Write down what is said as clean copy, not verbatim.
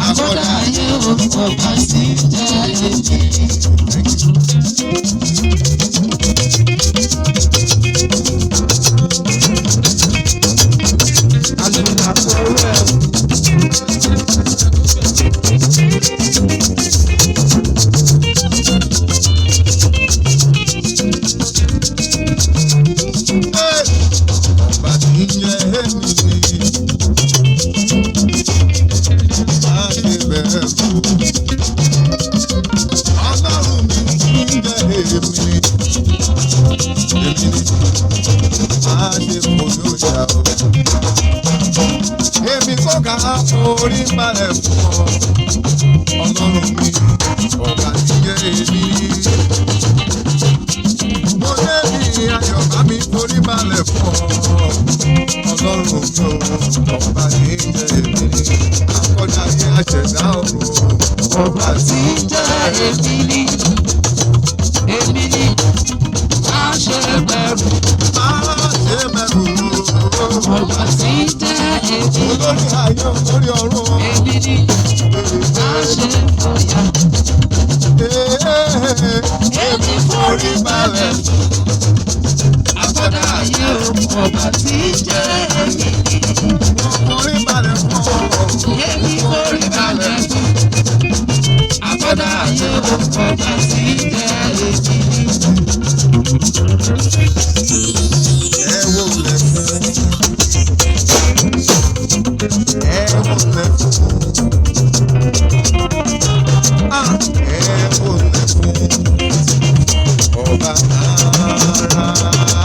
Akọ́dá ayé o, ọba tí ń jẹ́ èmi ni. Thank you. Alùpàpọ̀ rẹ̀ o. Ọba tí ń jẹ́ èmi ni. Má ṣe bẹ̀rù. Ọlọ́run mi tí ń jẹ́ èmi ni. Èmi ni. Má ṣe fòyà o. Èmi kò ká orí balẹ̀ fún ọ. Ọlọ́run mi, ọba tí ń jẹ́ èmi ni. Mo débi ayọ̀ bá mi forí balẹ̀ fún ọ. Ọlọ́run mi ò, ọba tí ń jẹ́ èmi ni. Akọ́dá ayé àṣẹ̀dá ọ̀run. Ọba tí ń jẹ́ èmi ni. Èmi ni. Má ṣe bẹ̀rù. Má ṣe bẹ̀rù o. Ọba tí ń jẹ́ èmi ni. Olórí ayé olórí ọ̀run. Èmi ni. Má ṣe fòyà. Èmi forí balẹ̀ fún. Akọ́dá ayé o, ọba tí ń jẹ́ èmi ni. Mo forí balẹ̀ fún ọ. Èmi forí balẹ̀ fún. Akọ́dá ayé o, ọba tí ń jẹ́ èmi ni. Ẹ wo lẹ̀ fún. Ẹ wo lẹ̀ fún. Ah, ẹ wo lẹ̀ fún. Ọba ara.